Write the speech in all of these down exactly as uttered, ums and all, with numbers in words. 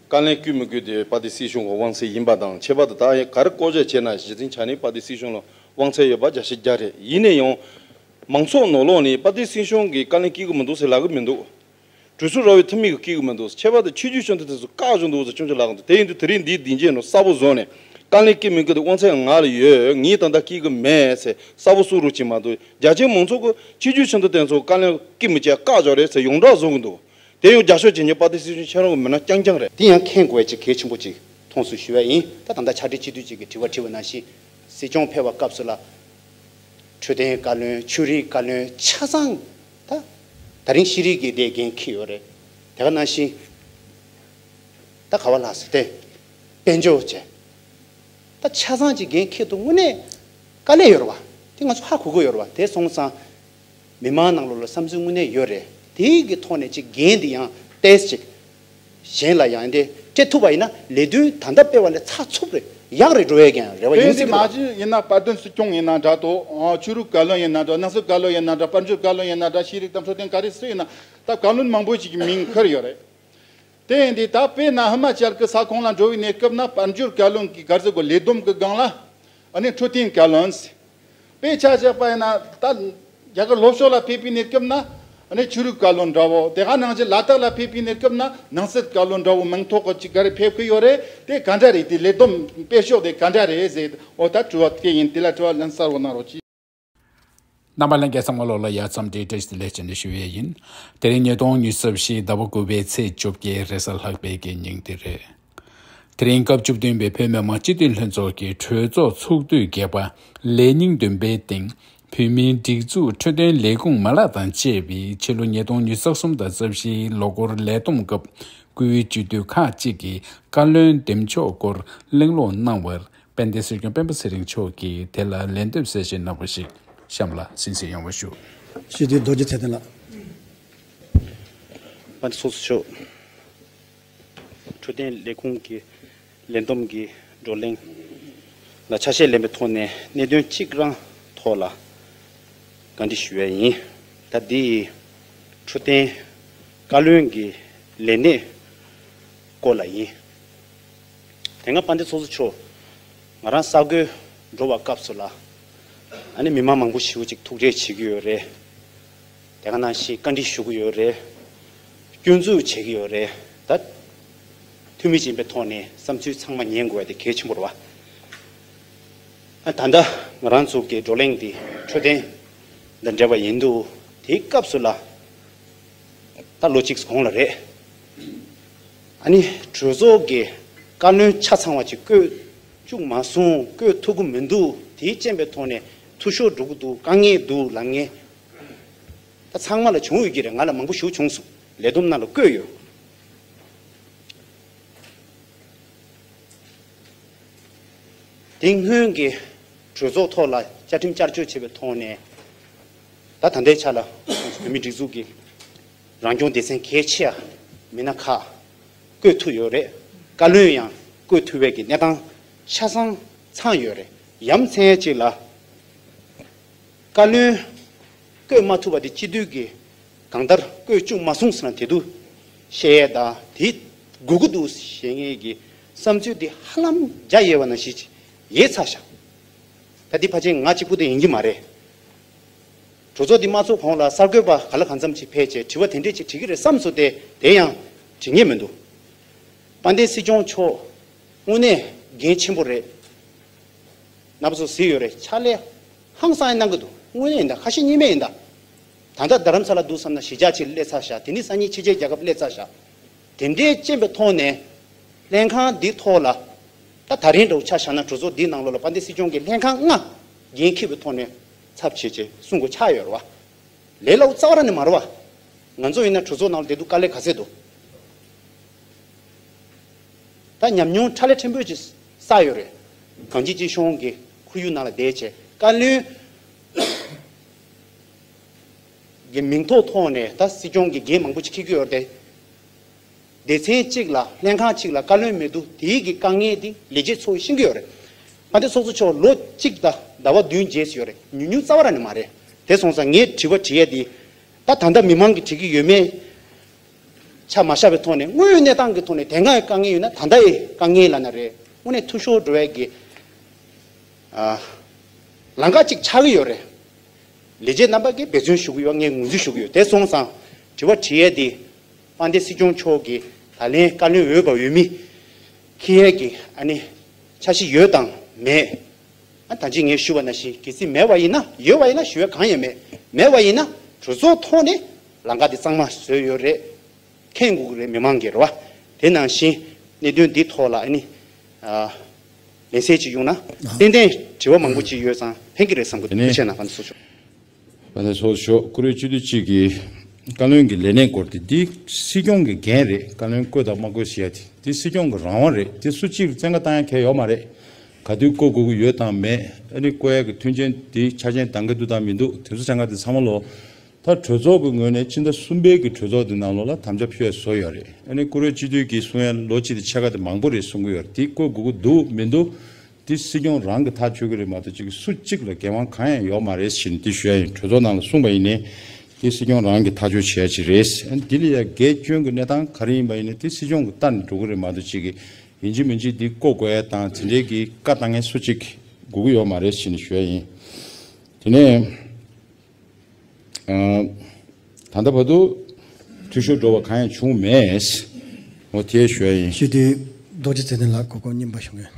བཀའ་ལན་བསྐྱོན་མི་དགོས་དེ་དཔལ་ལྡན་སྲིད་གཞུང་གི་དབང་ཚད་ཡིན་པ་དང་། ཁྱད་པར་དུ་ད་ག་རེ་བཀོད་རྒྱ་བྱས་ན་གཞི་འཛིན་ཆ་ནས་དཔལ་ལྡན་སྲིད་གཞུང་ལ་དབང་ཚད་ཡོད་པ་བརྒྱ་ཆ་བརྒྱ་རེད། ཡིན་ན་ཡང་མང་ཚོགས་ནང་ལོགས་ནས་དཔལ་ལྡན་སྲིད་གཞུང་གིས་བཀའ་ལན་བསྐྱོན་གྱི་མི་འདུག་ཟེར་ལབ་ཀྱི་མི་འདུག་གྲོས་ཚོགས་ར་བའི་འཐུས་མི་གིས་བསྐྱོན་གྱི་མི་འདུག་ཁྱད་པར་དུ་ཆོས་བརྒྱུད་ཆེ་མཐོ་དེ་ཚོ་བཀག་བཞག་འདུག་ཟེར་སྐྱོན་བརྗོད་ལབ་ཀྱི་འདུག་དེ་ཡིན་དུས་དེ་རིང་འདིའི་སྡིངས་ཆ་ནང་གསལ་པོ་བཟོས་ནས་བཀའ་ལན་བསྐྱོན་མི་དགོས་དེ་དབང་ཚད་ང་ལ་ཡོད། ངས་ད་ལྟ་བསྐྱོན་གྱི་མེད་ཟེར་གསལ་པོ་གསུང་རོགས་བྱེད་མ་གཏོགས། རྒྱ་ཆེའི་མང་ཚོགས་ཀྱིས་ཆོས་བརྒྱུད་ཆེ་མཐོ་དེ་ཚོ་བཀའ་ལན་བསྐྱོན་མི་བྱེད་བཀག་བཞག་རེད་ཟེར་ཡོངས་གྲགས་བཟོ་གི་འདུག་དེ་ཡང་རྒྱབ་སྐྱོར་བྱེད་མཁན་དཔལ་ལྡན་སྲིད་གཞུང་ཁྱེད་རང་གི་མི་སྣ་རྐྱང་རྐྱང་རེད། དེ་ཡང་མཁྱེན་དགོས་ཅིག་གལ་ཆེན་པོ་ཅིག་མཐོང་སོང་ཞུ་བ་ཡིན། ད་ད་ལྟ་ཕྱག་སྦྲེལ་སྤྱི་འཐུས་ཅིག་གིས་དྲི་བ་དྲིས་པ་ནང་བཞིན་སྲིད་སྐྱོང་ཕེབས་པའི་སྐབས་སུ་ལ་འཕྲོད་བསྟེན་བཀའ་བློན། ཆོས་རིག་བཀའ་བློན། ཆ་ཚང་ད་ད་རིང་ཤེས་རིག་གི་དེ་འགན་འཁྱེར་ཡོད་རེད། དེ་ག་ནང་བཞིན་ད་ག་བ་ལ་ཟེར་ཏེ་དཔལ་འབྱོར་བཅས་ད་ཆ་ཚང་གཅིག་འགན་འཁྱེར་འདུག་དངོས་གནས་དཀའ་ལས་ཡོད་རེད་བ། དེ་ང་ཚོ་ཧ་གོ་གི་ཡོད་རེད་བ། དེ་སོང་ཙང་མི་མང་ནང་ལོགས་ལ་བསམ་ཚུལ་དངོས་གནས་ཡོད་རེད། དེའི་གི་ཐོག་ནས་ཅིག་འགན་དེ་ཡང་ཏོག་ཙམ་ཅིག་གཞན་ལ་ཡང་དེ་སྤྲད་ཐུབ་པ་ཡིན་ན་ལས་དོན་ད་ལྟ་སྤེལ་བ་ལས་ཚགས་ཚུད་རེད། ཡག་རེད་འགྲོ་ཡས་ཀྱང་རེ་བ་ཡོད་དེ་སྲིད་མ་གི་རེད། གཞི་ཡིན་ན་དཔལ་ལྡན་སྲིད་སྐྱོང་ཡིན་ན་འདྲ་དོ། ཆོས་རིག་བཀའ་བློན་ཡིན་ན་འདྲ། ནང་སྲིད་བཀའ་བློན་ཡིན་ན་འདྲ། དཔལ་འབྱོར་བཀའ་བློན་ཡིན་ན་འདྲ། ཤེས་རིག་དང་འཕྲོད་བསྟེན་ག་རེ་སུ་ཡིན་ན་ད་བཀའ་བློན་མང་པོ་ཞིག་གི་མིང་འཁུར་ཡོད་རེད། དེ་ཡིན་དུས་ད་དཔེར་ན་ཧི་མ་ཅལ་གྱི་ས་ཁོངས་ལ་འགྲོ་བའི་གནས་སྐབས་ན་དཔལ་འབྱོར་བཀའ་བློན་གྱི་ག་རེ་ཟེར་དགོས། ལས་བསྡོམས་ཀྱི་སྒང་ལ་ཨ་ནི་འཕྲོད་བསྟེན་བཀའ་བློན། དཔེ་ཆ་བཞག་པ་ཡིན་ན་ད་རྒྱ་གར་ལྷོ་ཕྱོགས་ལ་ཕེབས་པའི་གནས་སྐབས་ན་ཨ་ནི་ཆོས་རིག་བཀའ་བློན་འདྲ་བོ། དེ་ག་ནང་བཞིན་ལ་དྭགས་ལ་ཕེབས་པའི་གནས་སྐབས་ན་ནང་སྲིད་བཀའ་བློན་འདྲ་བོ་མིང་ཐོགས་ཀྱི་ཅིག་ག་རེ་ཕེབས་ཀྱི་ཡོད་རེད། དེ་ག་འདྲ་རེད། དེ་ལས་བསྡོམས་སྤེལ་ཕྱོགས་དེ་ག་འདྲ་རེད་ཟེར། འོ་ད་དྲི་བ་དེ་ཡིན། དེ་ལ་དྲི་བ་ལན་གསལ་བོ་གནང་རོགས་གྱིས། རྣམ་པ་ལྷན་རྒྱས་ཚང་མ་ལོགས་ལ་ཡ་མཚམས་འདིར་བཀྲ་ཤིས་བདེ་ལེགས་ཞེས་ནས་ཞུ་ཡས་ཡིན། དེ་རིང་ཉིས་སྟོང་ཉི་ཤུ་རྩ་བཞི་ཟླ་བ་དགུ་པའི་ཚེས་བཅོ་བརྒྱད་རེས་གཟའ་ལྷག་པའི་གི་ཉིན་དེ་རེད། དེ་རིང་སྐབས་བཅུ་བདུན་པའི་བོད་མི་མང་སྤྱི་འཐུས་ལྷན་ཚོགས་ཀྱི་གྲོས་ཚོགས་ཚོགས་དུས་བརྒྱད་པ་ལས་ཉིན་བདུན་པའི་སྟེང་བོད་མིའི་སྒྲིག་འཛུགས་འཕྲོད་བསྟེན་ལས་ཁུངས་མ་ལག་དང་བཅས་པའི་ཕྱི་ལོ་ཉིས་སྟོང་ཉི་ཤུ་རྩ་གསུམ་དང་རྩ་བཞིའི་ལོ་འཁོར་ལས་བསྡོམས་སྐབས་བཀུར་འོས་སྤྱི་འཐུས་ཁག་ཅིག་གིས་བཀའ་བློན་འདེམས་ཕྱོགས་སྐོར་གླེང་སློང་གནང་བར། དཔལ་ལྡན་སྲིད་སྐྱོང་སྤེན་པ་ཚེ་རིང་མཆོག་གིས་དེ་ལ་ལན་འདེབས་གསལ་བཤད་གནང་བ་ཞིག་གཤམ་ལ་གསན་གཟིགས་ཡོང་བ་ཞུ། སྤྱི་འཐུས་རྡོ་རྗེ་ཚེ་བརྟན་ལགས། དཔལ་ལྡན་ཚོགས་གཙོ་མཆོག་འཕྲོད་བསྟེན་ལས་ཁུངས་ཀྱི་ལས་བསྡོམས་ཀྱི་བགྲོ་གླེང་ལ་ཆ་ཤས་ལེན་པའི་ཐོག་ནས་གནད་དོན་གཅིག་རང་ཐོག་ལ་བཀའ་འདྲི་ཞུ་ཡ་ཡིན། ད་འདི་འཕྲོད་བསྟེན་བཀའ་བློན་གྱི་ལས་གནས་སྐོར་ལ་ཡིན། དེ་སྔ་དཔལ་ལྡན་ཚོགས་གཙོ་མཆོག་ང་རང་གསར་འགོད་འགྲོ་བའི་སྐབས་སུ་ལ་ཨ་ནི་མི་མང་མང་པོ་ཞེ་པོ་ཅིག་ཐུག་འཕྲད་བྱེད་ཀྱི་ཡོད་རེད། དེ་ག་ནང་བཞིན་བཀའ་འདྲི་ཞུ་གི་ཡོད་རེད། སྐྱོན་འཛུགས་བྱེད་ཀྱི་ཡོད་རེད། ད་འཐུས་མི་ཡིན་པའི་ཐོག་ནས་བསམ་ཚུལ་ཚང་མ་ཉན་དགོས་པ་དེ་གལ་ཆེན་པོ་རེད་བ། ཨ་ད་ལྟ་ང་རང་ཚོ་གི་བགྲོ་གླེང་འདི་འཕྲོད་བསྟེན་དང་འབྲེལ་བ་ཡིན་འདུག་དེའི་སྐབས་སུ་ལ་ད་ལོ་གཅིག་གོང་ལ་རེད། ཨ་ནི་གྲོས་ཚོགས་ཀྱི་བཀའ་བློན་ཆ་ཚང་བ་ཅིག་བསྐོས་བཅུག་མ་སོང་། བསྐོས་ཐུབ་ཀྱི་མི་འདུག་དེའི་རྐྱེན་པའི་ཐོག་ནས་འཐུས་ཤོར་འགྲོ་གི་འདུག་དཀའ་ངལ་འདུག་ལབ་མཁན་ད་ཚང་མ་ལ་བྱུང་ཡོད་ཀྱི་རེད། ང་ལ་མང་པོ་ཞིག་བྱུང་སོང་། ལས་བསྡོམས་ནང་ལ་བཀོད་ཡོད། དེ་སྔོན་གྱི་གྲོས་ཚོགས་ཐོག་ལ་བཅའ་ཁྲིམས་བསྐྱར་བཅོས་བྱས་པའི་ཐོག་ནས་ད་ད་ལྟའི་ཆ་ལ་བོད་མིའི་སྒྲིག་འཛུགས་ཀྱི་རང་སྐྱོང་སྡེ་ཚན་གལ་ཆེ་བ་མི་སྣ་ཁག་བསྐོས་ཐུབ་ཡོད་རེད། བཀའ་བློན་ཡང་བསྐོས་ཐུབ་པའི་གི་གནས་སྟངས་ཆ་ཚང་ཚང་ཡོད་རེད། ཡ་མཚན་ཅིག་ལ། བཀའ་བློན་བསྐོས་མ་ཐུབ་པ་དེ་སྤྱི་འཐུས་ཀྱིས་གང་ལྟར་བསྐོས་བཅུག་མ་སོང་ཟེར་ན་དེ་དུས་བཤད་ཡས་དང་དེ་དགོས་ཀྱི་འདུག་ཞེས་ངེད་ཀྱི་བསམ་ཚུལ་དེ་ཧ་ལམ་རྒྱ་ཡོད་པ་ནང་བཞིན་ཡལ་ཚར་ཤག་ད་འདི་ཕལ་ཆེར་ང་གཅིག་པུ་དེ་ཡིན་གྱི་མ་རེད། གྲོས་ཚོགས་འདི་མ་ཚོགས་གོང་ལ་གསར་འགོད་པ་ག་ལ་གང་འཚམ་ཅིག་ཕེབས་བྱས་དྲི་བ་དེ་འདྲས་ཅིག་དྲི་གི་རེད་བསམ་སོང་སྟེ་དེ་ཡང་དྲི་ངེས་མི་འདུག་དཔལ་ལྡན་སྲིད་སྐྱོང་མཆོག་དངོས་གནས་འགན་ཆེན་པོ་རེད། རྣམ་པ་ཚོ་གཟིགས་ཡོད་རེད། ཕྱག་ལས་ཧང་སང་ཡང་གནང་གི་འདུག་དངོས་གནས་ཡིན་ད། ཁ་ཞེ་གཉིས་མེད་ཡིན་ད། ད་ལྟ་རྡ་རམ་ས་ལ་འདུག་བསམ་ན་གཞིས་ཆགས་གཅིག་སླེབས་ཚར་ཤག་དེ་ནས་སང་ཉིན་ཕྱི་རྒྱལ་རྒྱལ་ཁབ་སླེབས་ཚར་ཤག་དེ་འདྲའི་རྐྱེན་པའི་ཐོག་ནས་ལྷན་ཁང་འདི་ཐོག་ལ་ད་ད་རིང་འདྲ་བོ་ཆ་བཞག་ན་གྲོས་ཚོགས་འདིའི་ནང་ལོགས་ལ་དཔལ་ལྡན་སྲིད་སྐྱོང་གིས་ལྷན་ཁང་ལྔ་འགན་འཁྱེར་བའི་ཐོག་ནས་ཚབ་བྱས་བྱས་གསུང་དགོས་ཆགས་ཡོད་རེད་བ། ལས་སླ་པོ་རྩ་བ་རང་ནས་མ་རེད་བ། ང་ཚོ་ཡིན་ན་གྲོས་ཚོགས་ནང་ལ་བསྡད་དུས་དཀའ་ལས་ག་ཚད་འདུག་ད་ཉམས་མྱོང་ཁྲ་ལེ་ཕྲན་བུ་ཅིག་བསགས་ཡོད་རེད། གངས་སྐྱིད་སྐྱིད་གཤོངས་ཀྱི་ཁོར་ཡུག་ནང་ལ་བསྡད་བྱས་བཀའ་བློན་གྱི་མིང་ཐོག་ཐོག་ནས་ད་སྲིད་སྐྱོང་གི་འགན་མང་པོ་ཅིག་འཁྱེར་གྱི་ཡོད་རེད་དེ། སྡེ་ཚན་གཅིག་ལ་ལྷན་ཁང་གཅིག་ལ་བཀའ་བློན་མེད་དུས་དེའི་གི་དཀའ་ངལ་དེ་ལས་བྱེད་ཚོ་ཤེས་ཀྱི་ཡོད་རེད། ཨ་དེ་ཚོགས་གཙོ་མཆོག་ལོ་གཅིག་དང་ཟླ་བ་བདུན་བརྗེས་ཡོད་རེད། ཉུང་ཉུང་རྩ་བ་རང་ནས་མ་རེད། དེ་སོང་ཙང་ངས་དྲི་བ་དྲི་ཡས་དེ་ད་ད་ལྟ་མི་མང་གིས་དྲི་གི་ཡོད་མེད། ཆ་མ་བཞག་པའི་ཐོག་ནས། དངོས་ཡོད་གནས་སྟངས་ཀྱི་ཐོག་ནས་དེ་སྔའི་དཀའ་ངལ་ཡོད་ན་ད་ལྟའི་དཀའ་ངལ་ལབ་ན་རེད། དངོས་གནས་འཐུས་ཤོར་འགྲོ་བའི་གི་ཨ་ལམ་ཁ་ཅིག་ཆགས་ཀྱི་ཡོད་རེད། ལས་བྱེད་རྣམ་པ་གིས་འབད་བརྩོན་ཞུ་གི་ཡོད། ངས་ངོས་འཛིན་ཞུ་གི་ཡོད། དེ་སོང་ཙང་དྲི་བ་དྲི་ཡས་དེ་དཔལ་ལྡན་སྲིད་སྐྱོང་མཆོག་གིས་ད་ལན་བཀའ་བློན་འོས་པ་འོས་མི་འཁྱེར་ཡས་ཀྱི་ཨ་ནི་འཆར་གཞི་ཡོད་དང་མེད། ཨ་ད་ཅི་ངས་ཞུ་བ་ནང་བཞིན་གལ་སྲིད་མེད་པ་ཡིན་ན། ཡོད་པ་ཡིན་ན་ཞུ་ཡས་གང་ཡང་མེད། མེད་པ་ཡིན་ན་གྲོས་ཚོགས་ཐོག་ནས་ལམ་ཁ་དེ་གཙང་མ་བཟོས་ཡོད་རེད། མཁྱེན་དགོས་ཀྱི་རེད། མི་མང་གིས་རེད་བ། དེ་ནང་བཞིན་གནད་དོན་འདི་ཐོག་ལ་ཨ་ནི་ཨ་ལན་གསལ་ཅིག་ཡོང་ན། ཏན་ཏན་དྲི་བ་མང་པོ་ཅིག་ཡོད་ཙང་ཕན་གྱི་རེད་བསམ་གྱི་འདུག། དེ་ནས་ཐུགས་རྗེ་ཆེ་གནང་། དཔལ་ལྡན་ཚོགས་གཙོ། དཔལ་ལྡན་ཚོགས་གཙོ་མཆོག། བཀུར་འོས་སྤྱི་འཐུས་གཅིག་གིས་བཀའ་བློན་གྱི་ལས་གནས་སྐོར་དེ་འདི་སྲིད་སྐྱོང་གི་འགན་རེད། བཀའ་བློན་བསྐོ་དང་མ་བསྐོ་ཟེར་ཡ་དེ་འདི་སྲིད་སྐྱོང་གི་རང་དབང་རེད། དེ་སུ་གཅིག་ལ་བཙན་བཀའ་བཏང་ཡ་གང་ཡང་ཡོད་མ་རེད། ག་དུས་བསྐོ་དགོས་ཀྱི་ཡོད་དང་མེད། ཨ་ནི་བསྐོ་ཡ་གི་མཐུན་རྐྱེན་དེ་ཆ་རྐྱེན་འདང་གི་འདུག་དང་མི་འདུག་དེ་ཚོ་ཆ་ཚང་དེ་ཚང་མ་ལོ། ད་གྲོས་ཚོགས་ཀྱི་ངོས་ནས་ཕྱི་ཟླ་གསུམ་པའི་གི་གྲོས་ཚོགས་དེ་ནང་ལོགས་ལ་དམ་བཅའ་ཕུལ་ཡ་བཟོ་ཡོད་རེད། ཨ་ནི་བཀུར་འོས་སྤྱི་འཐུས་ཀྱིས་གསུང་ཡ་ལོ་གཅིག་དང་ཕྱེད་ཀ་དེ་མང་པོ་རེད་གསུང་གི་ཡོད་རེད། དེ་བསྐོ་དགོས་ཀྱི་འདུག་མི་འདུག་དེ་སྲིད་སྐྱོང་རང་གིས་ཐག་གཅོད་ཀྱི་རེད་མ་གཏོགས་ཅིག་སུ་གཅིག་ལ་འགན་དབང་གང་ཡང་ཡོད་མ་རེད་ཟེར་ནས་དེ་ཞུ་ཡ་ཡིན། གྲོས་ཚོགས་ནང་ལ་གསུངས་པ་ཡིན་ནའི་དེ་སྲིད་སྐྱོང་རང་གིས་ཐག་གཅོད་བྱེད་ཡ་ཅིག་རེད། ཨ་ནི་དེ་ལ་ཡ་འགལ་སྐྱོན་གྱི་གནས་སྟངས་ག་རེ་ཡིན་པ་ཡིན་ནའི་དེ་སྲིད་སྐྱོང་གི་ལྟ་ནས་འགྲོ་གི་རེད་མ་གཏོགས་ཅིག་གི་ཡིན་གཅིག་མིན་གཅིག་འདི་བསྐོ་དགོས་ཡ་དང་དེ་འདྲའི་གི་བཀའ་བཏང་མཁན་སུ་གཅིག་དགོས་ཀྱི་ཡོད་མ་རེད་ཟེར་ནས་ཞུ་ཡ་ཡིན། དེ་ནས་ཨ་ད་ལྟ་བར་དུ་འཐུས་ཤོར་འགྲོ་བ་གང་ཡང་བྱུང་མེད། འོ་དེ་ཞུ་ཡ་ཡིན། སྤྱི་འཐུས་རྡོ་རྗེ་ཚེ་བརྟན་ལགས་གོ་སྐབས་སྙིང་པོ་ཞུ་གི།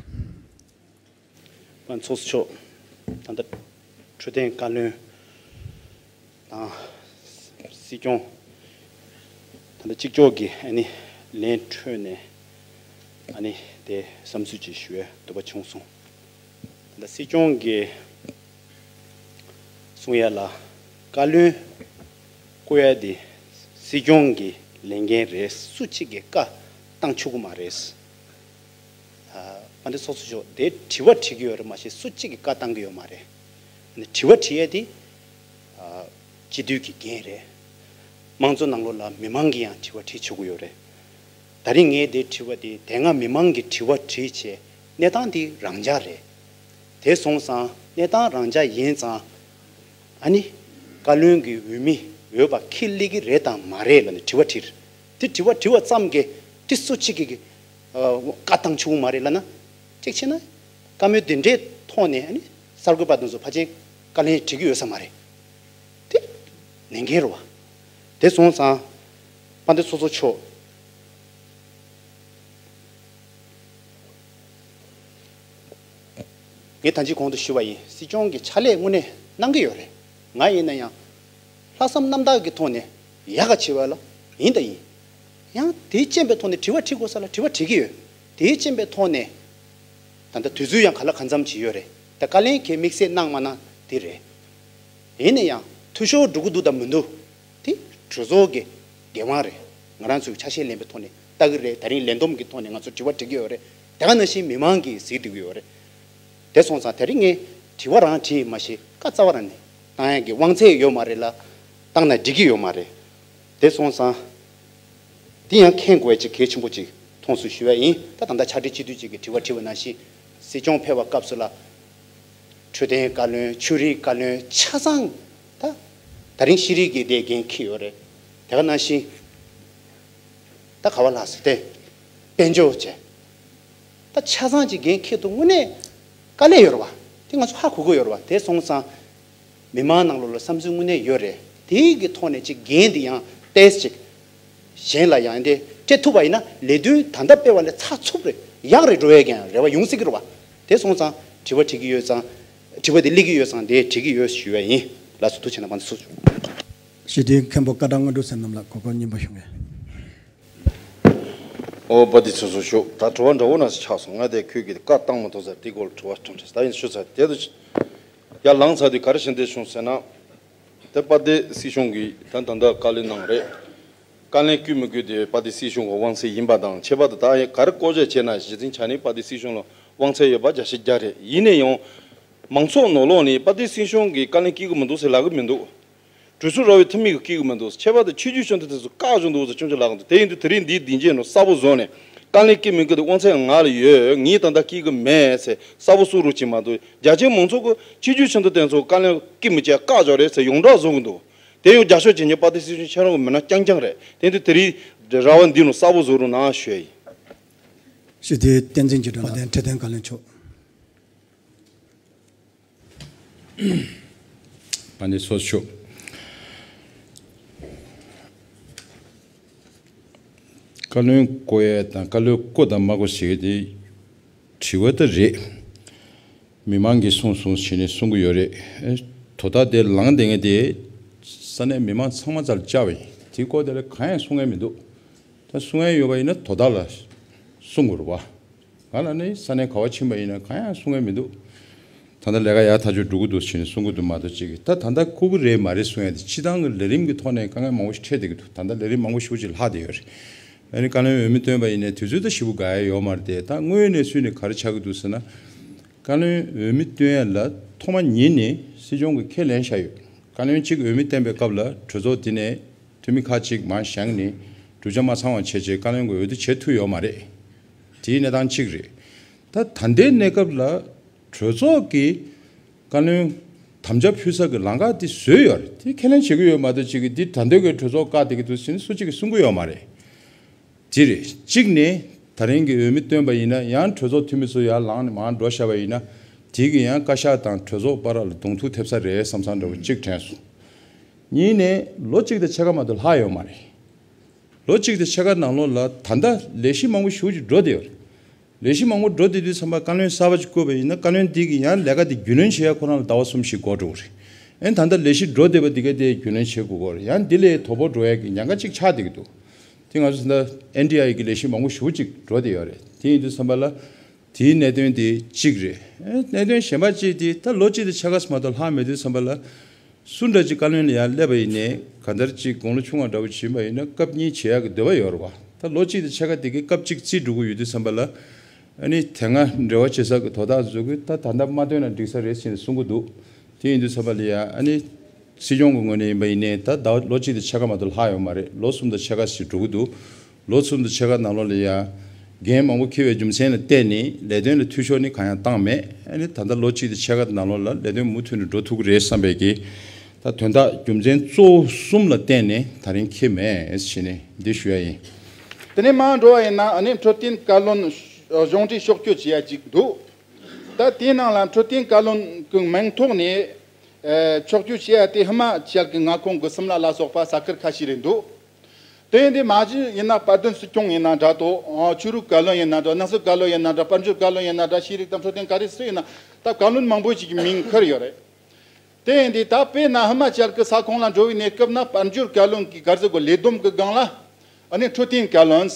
དཔལ་ལྡན་ཚོགས་གཙོ་མཆོག། ད་ལྟ་འཕྲོད་བསྟེན་བཀའ་བློན་དང་སྲིད་སྐྱོང་ད་ལྟ་གཅིག་ལྕོགས་ཀྱིས་ཨ་ནི་ལན་འཕྲོད་ནས་ཨ་ནི་དེ་བསམ་ཚུལ་ཅིག་ཞུ་ཡ་འདོད་པ་བྱུང་སོང་། ད་ལྟ་སྲིད་སྐྱོང་གིས་གསུང་ཡ་ལ་བཀའ་བློན་བསྐོ་ཡ་དེ་སྲིད་སྐྱོང་གི་ལས་འགན་རེད། སུ་གཅིག་གིས་བཀའ་བཏང་ཆོག་གི་མ་རེད། ཨ་དཔལ་ལྡན་ཚོགས་གཙོ་མཆོག། དེ་དྲི་བ་དྲི་གི་ཡོད་རེད་མ་གཞི་སུ་གཅིག་གིས་བཀའ་བཏང་གི་ཡོད་མ་རེད། ནི་དྲི་བ་དྲི་ཡས་དེ་ཨ་སྤྱི་འཐུས་ཀྱི་འགན་རེད། དམངས་གཙོ་ནང་ལོགས་ལ་མི་མང་གིས་ཡང་དྲི་བ་དྲི་ཆོག་གི་ཡོད་རེད། ད་རིང་ངས་དེ་དྲི་བ་དེ་དེ་སྔ་མི་མང་གིས་དྲི་བ་དྲིས་བྱས་གནས་སྟངས་དེ་རང་འཇགས་རེད། དེ་སོང་ཙང་གནས་སྟངས་རང་འཇགས་ཡིན་ཙང་། ཨ་ནི་བཀའ་བློན་གྱི་འོས་མི་འོས་པ་འཁྱེར་སླེབས་ཀྱི་རེད་དང་མ་རེད་ལབ་ནས་དྲི་བ་དྲིས། དེ་དྲི་བ་དྲི་བ་ཙམ་གྱིས་དེ་སུ་གཅིག་གིས་ཨ་བཀའ་བཏང་ཆོག་གི་མ་རེད་ལབ་ན། གཅིག་བྱས་ན་བཀའ་མོལ་དེ་འདྲའི་ཐོག་ནས་ཨ་ནི་གསར་འགོད་པ་དེ་ཚོ་ཕལ་ཆེར་བཀའ་ལན་འགྲིག་གི་ཡོད་ས་མ་རེད། དེ་ལས་འགན་རེད་བ། དེ་སོང་ཙང་དཔལ་ལྡན་ཚོགས་གཙོ་མཆོག། ངས་ད་ཅི་གོང་དུ་ཞུས་པ་ཡིན། སྲིད་སྐྱོང་གིས་ཕྱག་ལས་དངོས་གནས་གནང་གི་ཡོད་རེད། ང་ཡིན་ན་ཡང་ལྷག་བསམ་རྣམ་དག་གི་ཐོག་ནས་ཡག་ག་བྱེད་པ་ལ་ཡིན་ད་ཡིན། ཡང་དེའི་རྐྱེན་པའི་ཐོག་ནས་དྲི་བ་དྲི་དགོས་ས་ལ་དྲི་བ་དྲི་གི་ཡོད། དེའི་རྐྱེན་པའི་ཐོག་ནས་ད་ལྟ་དུས་ཚོད་ཡང་ག་ལ་གང་འཚམ་ཅིག་ཡོད་རེད། ད་བཀའ་ལན་གྱི་དམིགས་བསལ་གནང་མ་གནང་དེ་རེད། ཡིན་ན་ཡང་འཐུས་ཤོར་འགྲོ་གི་འདུག་དང་མི་འདུག་དེ་གྲོས་ཚོགས་ཀྱི་འགན་དབང་རེད། ང་རང་ཚོས་ཆ་ཤས་ལེན་པའི་ཐོག་ནས་ལྟ་གི་རེད། ད་རིང་ལས་བསྡོམས་ཀྱི་ཐོག་ནས་ང་ཚོ་དྲི་བ་འདྲི་གི་ཡོད་རེད། དེ་ག་ནང་བཞིན་མི་མང་གིས་གཟིགས་བསྡད་ཀྱི་ཡོད་རེད། དེ་སོང་ཙང་དེ་རིང་ངས་དྲི་བ་རང་དྲིས་མ་ཤེས་བཀའ་རྩ་བ་རང་ནས་བཏང་ཡག་གི་དབང་ཚད་ཡོད་མ་རེད་ལ། བཏང་ན་འགྲིག་གི་ཡོད་མ་རེད། དེ་སོང་ཙང་འདི་ཡང་མཁྱེན་དགོས་ཡ་ཅིག་གལ་ཆེན་པོ་ཅིག་མཐོང་སོང་ཞུ་ཡ་ཡིན། ད་ད་ལྟ་ཕྱག་སྦྲེལ་སྤྱི་འཐུས་ཅིག་གིས་དྲི་བ་དྲིས་པ་ནང་བཞིན་སྲིད་སྐྱོང་ཕེབས་པ་སྐབས་སུ་ལ་འཕྲོད་བསྟེན་བཀའ་བློན། ཆོས་རིག་བཀའ་བློན་ཆ་ཚང་། ད་ད་རིང་ཤེས་རིག་གི་དེ་འགན་འཁྱེར་ཡོད་རེད། དེ་ག་ནང་བཞིན་ད་ག་བ་ལ་ཟེར་ཏེ་དཔལ་འབྱོར་བཅས། ད་ཆ་ཚང་གཅིག་འགན་འཁྱེར་དུ་དངོས་གནས་དཀའ་ལས་ཡོད་རེད་བ། དེ་ང་ཚོ་ཧ་གོ་གི་ཡོད་རེད་བ། དེ་སོང་ཙང་མི་མང་ནང་ལོགས་ལ་བསམ་ཚུལ་དངོས་གནས་ཡོད་རེད། དེའི་གི་ཐོག་ནས་གཅིག་འགན་འདི་ཡང་ཏོག་ཙམ་ཅིག་གཞན་ལ་ཡང་འདི་སྤྲད་ཐུབ་པ་ཡིན་ན་ལས་དོན་ད་ལྟ་སྤེལ་བ་ལས་ཚགས་ཚུད་རེད། ཡག་རེད་འགྲོ་ཡས་ཀྱང་རེ་བ་ཡོང་སྲིད་ཀྱི་རེད་བ། དེ་སོང་ཙང་དྲི་བ་དྲི་གི་ཡོད་ཙང་། དྲི་བ་འདི་སླེབས་ཀྱི་ཡོད་ཙང་དེ་དྲི་གི་ཡོད་ཞུ་བ་ཡིན། ལགས་སོ། ཐུགས་རྗེ་ཆེ་གནང་། དཔལ་ལྡན་ཚོགས་གཙོ། སྤྱི་འཐུས་མཁན་པོ་སྐལ་བཟང་དངོས་གྲུབ་ཟེར་རྣམས་ལ་གོ་སྐབས་སྙིང་པོ་ཞུ་གི། ཨོ་དཔལ་ལྡན་ཚོགས་གཙོ་མཆོག། ད་དྲི་བ་འདྲ་བོ་ནང་བཞིན་ཆགས་སོང་། ང་དེ་ཁྱོད་ཀྱིས་བཀའ་བཏང་མ་ཐུབ་ཟེར་དེའི་སྐོར་ལ་དྲི་བ་དྲིས་འདྲ། ད་ཡིན་ཞུ་ཚར། དེ་དུ་ཡར་ལངས་ཚར་དུས་ག་རེ་ཞིག་འདི་བྱུང་ཟེར་ན། དེ་དཔལ་ལྡན་སྲིད་སྐྱོང་གིས་ད་ད་ལྟ་བཀའ་ལན་གནང་རེད། བཀའ་ལན་བསྐུལ་མི་བསྐུལ་དེ་དཔལ་ལྡན་སྲིད་སྐྱོང་གི་དབང་ཚད་ཡིན་པ་དང་། ཁྱད་པར་དུ་ད་ཡང་ག་རེ་བཀོད་རྒྱ་བྱས་ན་གཞི་རྩའི་ཆ་ནས་དཔལ་ལྡན་སྲིད་སྐྱོང་ལ་དབང་ཚད་ཡོད་པ་བརྒྱ་ཆ་བརྒྱ་རེད། ཡིན་ན་ཡང་མང་ཚོགས་ནང་ལོགས་ནས་དཔལ་ལྡན་སྲིད་སྐྱོང་གིས་བཀའ་ལན་བསྐུལ་གི་མི་འདུག་ཟེར་ལབ་གི་མི་འདུག། གྲོས་ཚོགས་ར་བའི་འཐུས་མི་གིས་བསྐུལ་གི་མི་འདུག། ཁྱད་པར་དུ་ཆོས་བརྒྱུད་ཆེ་མཐོ་དེ་ཚོ་བཀག་བཞག་འདུག་ཟེར་སྐྱོན་བརྗོད་ལབ་གི་འདུག། དེ་ཡིན་དུས་དེ་རིང་འདིའི་སྡིངས་ཆའི་ནང་གསལ་པོ་བཟོས་ནས་བཀའ་ལན་བསྐུལ་མི་བསྐུལ་དེ་དབང་ཚད་ང་ལ་ཡོད། ངས་ད་ལྟ་བསྐུལ་གི་མེད་ཟེར་གསལ་པོ་གསུང་རོགས་གྱིས་མ་གཏོགས། རྒྱ་ཆེའི་མང་ཚོགས་ཀྱིས་ཆོས་བརྒྱུད་ཆེ་མཐོ་དེ་ཚོ་བཀའ་ལན་བསྐུལ་མི་བྱེད་བཀག་བཞག་རེད་ཟེར་ཡོངས་གྲགས་བཟོ་གི་འདུག། དེ་ཡང་རྒྱབ་སྐྱོར་བྱེད་མཁན་དཔལ་ལྡན་སྲིད་སྐྱོང་ཁྱེད་རང་གི་མི་སྣ་རྐྱང་རྐྱང་རེད། དེ་ཡིན་དུས་དེ་རིང་ རེ་ར་བ་འདི་ནུ་གསལ་པོ་བཟོ་རུ་ན་ཞུ་ཡ་ཡིན། ཞི་བདེའི་བསྟན་འཛིན་གྱི་སྒྲོན་མ་ལྡན་འཕྲོད་བསྟེན་བཀའ་བློན་མཆོག་པ་ནི་སོ་ཆོག་བཀའ་བློན་བསྐོ་ཡས་དང་བཀའ་བློན་བསྐོ་དང་མ་བསྐོ་ཟེར་གྱི་དེ་དྲི་བ་ད་རེད། མི་མང་གིས་གསུངས་གསུངས་བྱས་ནས་གསུང་གི་ཡོད་རེད། ཨེ། དོ་བདག་དེ་ལངས་བསྡད་མཁན་དེ་ས་གནས་མི་མང་ཚང་མ་རྩར་བཅར་བ་ཡིན། དེའི་སྐོར་དེ་ལ་གང་ཡང་གསུང་མཁན་མི་འདུག་ད་གསུང་མཁན་ཡོད་པ་ཡིན་ན་དོ་བདག་ལ་གསུང་དགོས་རེད་བ། ང་ལ་ནི་ས་གནས་ག་བ་ཕྱིན་པ་ཡིན་ན་གང་ཡང་གསུང་མཁན་མི་འདུག་ད་ལྟ་ལས་ཀ་ཡག་ཐག་ཆོད་འགྲོ་གི་འདུག་ཟེར་ནས་གསུང་གི་འདུག་མ་གཏོགས་ཅིག་གིས་ད་ད་ལྟ་ཁུག་གི་རེད་མ་རེད་གསུང་ཡ་དེ་སྤྱི་བཏང་གི་ལས་རིམ་གྱི་ཐོག་ནས་དཀའ་ངལ་མང་པོ་ཞིག་འཕྲད་བསྡད་ཀྱི་འདུག་ད་ལྟ་ལས་རིམ་མང་པོ་ཞེ་པོ་ཅིག་ལྷག་བསྡད་ཡོད་རེད། ཨ་ནི་བཀའ་བློན་འོས་མི་བཏོན་པ་ཡིན་ནའི་དུས་ཚོད་ད་ཞེ་པོ་འགོར་ཡ་ཡོད་མ་རེད་དེ། ད་དངོས་ཡོད་གནས་ཚུལ་ནི་ག་རེ་ཆགས་ཀྱི་འདུག་ཟེར་ན། བཀའ་བློན་འོས་མི་བཏོན་ཡ་ལ་ཐོག་མ་ཉིད་ནས་སྲིད་སྐྱོང་གིས་ཁས་ལེན་བཞག་ཡོད། བཀའ་བློན་གཅིག་འོས་མི་བཏོན་པའི་སྐབས་ལ་གྲོས་ཚོགས་འདི་ནས་འཐུས་མི་ཁག་ཅིག་མར་བཞེངས་ནས་གྲུབ་ཆ་མ་ཚང་བ་བྱས་བྱས་བཀའ་བློན་གྱི་འོས་བསྡུ་བྱེད་ཐུབ་ཡོད་མ་རེད། དེའི་གནས་སྟངས་གཅིག་རེད། ད་ད་ལྟའི་གནས་སྐབས་ལ་གྲོས་ཚོགས་ཀྱིས་བཀའ་བློན་དམ་བཅའ་ཕུལ་ས་གི་ལམ་ཁ་དེ་བཟོས་ཡོད་རེད། དེ་ཁས་ལེན་བྱེད་ཀྱི་ཡོད་མ་གཏོགས་གཅིག་གིས་འདི་ད་འདོད་ཀྱི་གྲོས་ཚོགས་བཀག་བསྡད་ཀྱི་འདུག་ཟེར་ནས་སུ་གཅིག་གིས་གསུང་གི་ཡོད་མ་རེད། དེ་རེད། གཅིག་ནས་ད་རིང་གི་འོས་མི་བཏོན་པ་ཡིན་ན་ཡང་གྲོས་ཚོགས་འཐུས་མི་ཚོ་ཡར་ལངས་ནས་མར་འགྲོ་བཞག་པ་ཡིན་ན་དེ་གི་ཡང་བཀའ་ཤག་དང་གྲོས་ཚོགས་བར་ལ་གདོང་ཐུག་ཐེབས་ས་རེད་བསམ་བསམ་འདྲ་བོ་གཅིག་དྲན་སོང་། གཉིས་ནས་ལོ་གཅིག་དང་ཕྱེད་ཀ་མ་གཏོགས་ལྷག་ཡོད་མ་རེད། ལོ་གཅིག་དང་ཕྱེད་ཀ་ནང་ལོགས་ལ་ད་ལྟ་ལས་གཞི་མང་པོ་ཞེ་པོ་ཅིག་འགྲོ་བསྡད་ཡོད་རེད། ལས་གཞི་མང་པོ་འགྲོ་བསྡད་དུས་ཙམ་པ་བཀའ་བློན་གསར་པ་ཅིག་བསྐོས་པ་ཡིན་ན་བཀའ་བློན་འདི་གིས་ཡང་ལས་ཀ་འདི་རྒྱུས་ལོན་བྱེད་ཡ་ཁོ་རང་ལ་ཟླ་བ་གསུམ་བཞི་འགོར་འགྲོ་གི་རེད། ཨེ་ད་ལྟ་ལས་གཞི་འགྲོ་བསྡད་པ་འདི་ག་དེ་རྒྱུས་ལོན་བྱེད་དགོས་ཀྱི་ཡོད་རེད། ཡང་འདི་ལས་དོ་ཕོག་འགྲོ་ཡ་གི་ཉེན་ཁ་ཅིག་ཆགས་བསྡད་ཀྱི་འདུག་དེ་ང་ཚོ་ད་ལྟ་ཨེན་ཌི་ཨའི་གི་ལས་གཞི་མང་པོ་ཞེ་པོ་ཅིག་འགྲོ་བསྡད་ཡོད་རེད། དེ་ཡིན་དུས་ཙམ་པ་ལ་དེའི་གནད་དོན་དེ་གཅིག་རེད། ཨེ་གནད་དོན་གཞན་པ་གཅིག་དེ་ད་ལོ་གཅིག་དང་ཕྱེད་ཀ་ཙམ་མ་གཏོགས་ལྷག་མེད་དུས་ཙམ་པ་ལ། སུ་འདྲ་ཅིག་བཀའ་བློན་ལ་ཡར་སླེབས་པ་ཡིན་ནའི་གང་ལྟར་ཅིག་དགུང་ལོ་ཆུང་བ་འདྲ་བོ་ཅིག་ཡིན་པ་ཡིན་ན་སྐབས་གཉིས་བྱེད་ཡག་གི་འདོད་པ་ཡོད་རེད་བ། ད་ལོ་གཅིག་དང་ཕྱེད་ཀ་དེ་གི་སྐབས་གཅིག་རྩིས་འགྲོ་གི་ཡོད་དུས་ཙམ་པ་ལ། ཨ་ནི་དེ་སྔ་འབྲེལ་བ་བྱེད་ས་གི་དོ་བདག་ཚོ་གིས་ད་ད་ལྟ་མ་བཏོན་ན་འགྲིག་ས་རེད་ཟེར་ནས་གསུང་གི་འདུག་དེ་ཡིན་དུས་ཙམ་པ་ལ་ཡ་ཨ་ནི་སྲིད་སྐྱོང་གི་ངོས་ནས་ཡིན་པ་ཡིན་ནའི་ད་ཟླ་བ་ལོ་གཅིག་དང་ཕྱེད་ཀ་མ་གཏོགས་ལྷག་ཡོད་མ་རེད། ལོ་གསུམ་དང་ཕྱེད་ཀ་ཞིག་འགྲོ་གི་འདུག་ལོ་གསུམ་དང་ཕྱེད་ཀ་ནང་ལོགས་ལ་ཡ། འགན་མང་པོ་འཁྱེར་བའི་རྒྱུ་མཚན་ལ་བརྟེན་ནས་ལས་དོན་ལ་འཐུས་ཤོར་ནི་གང་ཡང་བཏང་མེད། ཨ་ནི་ད་ལྟ་ལོ་གཅིག་དང་ཕྱེད་ཀ་ནང་ལོགས་ལ་ལས་དོན་མུ་མཐུད་ནས་འགྲོ་ཐུབ་ཀྱི་རེད་བསམ་པའི་གི། ད་དོན་དག་རྒྱུ་མཚན་གཙོ་བོ་གསུམ་ལ་བརྟེན་ནས་ད་རིང་འཁྱེར་མེད་ཟེར་ནས་འདི་ཞུ་ཡ་ཡིན། དེ་ནས་མར་འགྲོ་བ་ཡིན་ན་ཨ་ནི་འཕྲོད་བསྟེན་བཀའ་བློན་གཞུང་འབྲེལ་ཕྱོགས་བསྐྱོད་བྱེད་ཡ་ཅིག་འདུག་ད་དེའི་ནང་ལ་འཕྲོད་བསྟེན་བཀའ་བློན་གྱི་མིང་ཐོག་ནས་ཕྱོགས་བསྐྱོད་བྱེད་ཡ་དེ་ཧི་མ་ཅལ་གྱི་མངའ་ཁོངས་ཀྱི་སིམ་ལ་ལ་སོགས་པ་ས་ཁུལ་ཁ་ཤས་རེད་འདུག་དེ་ཡིན་དུས་མ་གཞི་ཡིན་ན་དཔལ་ལྡན་སྲིད་སྐྱོང་ཡིན་ན་འདྲ་དོ། ཆོས་རིག་བཀའ་བློན་ཡིན་ན་འདྲ། ནང་སྲིད་བཀའ་བློན་ཡིན་ན་འདྲ། དཔལ་འབྱོར་བཀའ་བློན་ཡིན་ན་འདྲ། ཤེས་རིག་དང་འཕྲོད་བསྟེན་ག་རེ་སུ་ཡིན་ན་ད་བཀའ་བློན་མང་པོ་ཞིག་གི་མིང་ཁུར་ཡོད་རེད། དེ་ཡིན་དུས་ད་དཔེར་ན་ཧི་མ་ཅལ་གི་ས་ཁོངས་ལ་འགྲོ་བའི་གནས་སྐབས་ན་དཔལ་འབྱོར་བཀའ་བློན་གྱི་ག་རེ་ཟེར་དགོས། ལས་བསྡོམས་གི་སྒང་ལ་ཨ་ནི་འཕྲོད་བསྟེན་བཀའ་བློན།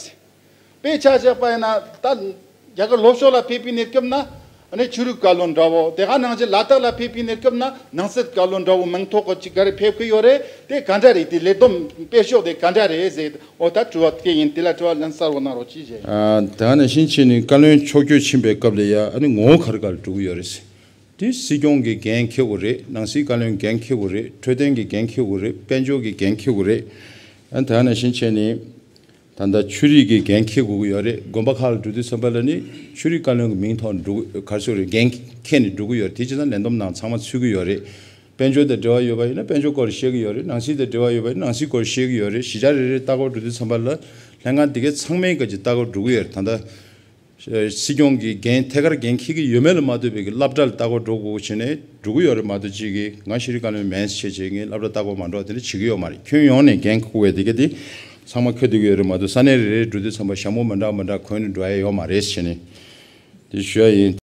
དཔེ་ཆ་བཞག་པ་ཡིན་ན་ད་རྒྱ་གར་ལྷོ་ཕྱོགས་ལ་ཕེབས་པའི་གནས་སྐབས་ན་ཨ་ནི་ཆོས་རིག་བཀའ་བློན་འདྲ་བོ། དེ་ག་ནང་བཞིན་ལ་དྭགས་ལ་ཕེབས་པའི་གནས་སྐབས་ན་ནང་སྲིད་བཀའ་བློན་འདྲ་བོ་མིང་ཐོག་གི་ཅིག་ག་རེ་ཕེབས་ཀྱི་ཡོད་རེད། དེ་ག་འདྲ་རེད། དེ་ལས་བསྡོམས་དཔེ་ཤོག་དེ་ག་འདྲ་རེད་ཟེར། འོ་ད་དྲི་བ་དེ་ཡིན། དེ་ལ་དྲི་བ་ལན་གསལ་བོ་གནང་རོགས་གྱིས་ཞེས། ཨ། དེ་ག་ནང་བཞིན་བྱས་ནས་བཀའ་བློན་ཕྱོགས་བསྐྱོད་ཕྱིན་པའི་སྐབས་ལ་ཡ་ཨ་ནི་ངོ་བོ་ག་རེ་ག་རེ་འགྲོ་གི་ཡོད་རེད་ཟེར། དེ་སྲིད་སྐྱོང་གི་འགན་འཁྱེར་དགོས་རེད། ནང་སྲིད་བཀའ་བློན་འགན་འཁྱེར་དགོས་རེད། འཕྲོད་བསྟེན་གྱི་འགན་འཁྱེར་དགོས་རེད། དཔལ་འབྱོར་གྱི་འགན་འཁྱེར་དགོས་རེད། ཨ་ནི་དེ་ག་ནང་བཞིན་བྱས་ནས། ད་ལྟ་ཆོས་རིག་གི་འགན་འཁྱེར་དགོས་ཀྱི་ཡོད་རེད། དགོན་པ་ཁག་ལ་འགྲོ་དུས་ཙམ་པ་ལ་ནི་ཆོས་རིག་བཀའ་བློན་གྱི་མིང་ཐོག་འགྲོ་ག་རེ་ཟེར་དགོས་རེད། འགན་འཁྱེར་ནས་འགྲོ་གི་ཡོད་རེད། དེ་བྱས་ཙང་ལས་བསྡོམས་ནང་ཚང་མ་ཚུད་ཀྱི་ཡོད་རེད། དཔལ་འབྱོར་དང་འབྲེལ་བ་ཡོད་པ་ཡིན་ན་དཔལ་འབྱོར་སྐོར་བཤད་ཀྱི་ཡོད་རེད། ནང་སྲིད་དང་འབྲེལ་བ་ཡོད་པ་ཡིན་ན་ནང་སྲིད་སྐོར་བཤད་ཀྱི་ཡོད་རེད། གཞིས་ཆགས་རེ་རེ་ལྟ་སྐོར་འགྲོ་དུས་ཙམ་པ་ལ་ལྷན་ཁང་འདི་གའི་ཚང་མའི་སྐབས་ཀྱི་ལྟ་སྐོར་འགྲོ་གི་ཡོད་རེད། ད་ལྟ་སྲིད་སྐྱོང་གི་འགན་ཐད་ཀར་འགན་འཁྱེར་གྱི་ཡོད་མེད་ལ་མ་ལྟོས་པའི་གི་སློབ་གྲྭ་ལ་ལྟ་སྐོར་འགྲོ་དགོས་བྱས་ནས་འགྲོ་གི་ཡོད་རེད། མ་གཏོགས་ཅིག་གིས་ང་ཤེས་རིག་བཀའ་བློན་མིན་ཟེར་བྱས་ངས་སློབ་གྲྭ་ལྟ་སྐོར་མ་འགྲོ་བ་དེ་འདྲ་བྱེད་ཀྱི་ཡོད་མ་རེད། ཁྱོན་ཡོངས་ནས་འགན་འཁུར་བའི་དེ་ག་དེ་ཚང་མ་འཁྱེར་སྡོད་ཀྱི་ཡོད་རེད། མ་གཏོགས་ས་གནས་རེ་རེ་འགྲོ་དུས་ཙམ་པ་ཞྭ་མོ་མི་འདྲ་མི་འདྲ་གོན་ནས་འགྲོ་ཡ་ཡོད་མ་རེད་ཟེར་ནས་དེ་ཞུ་ཡ་ཡིན།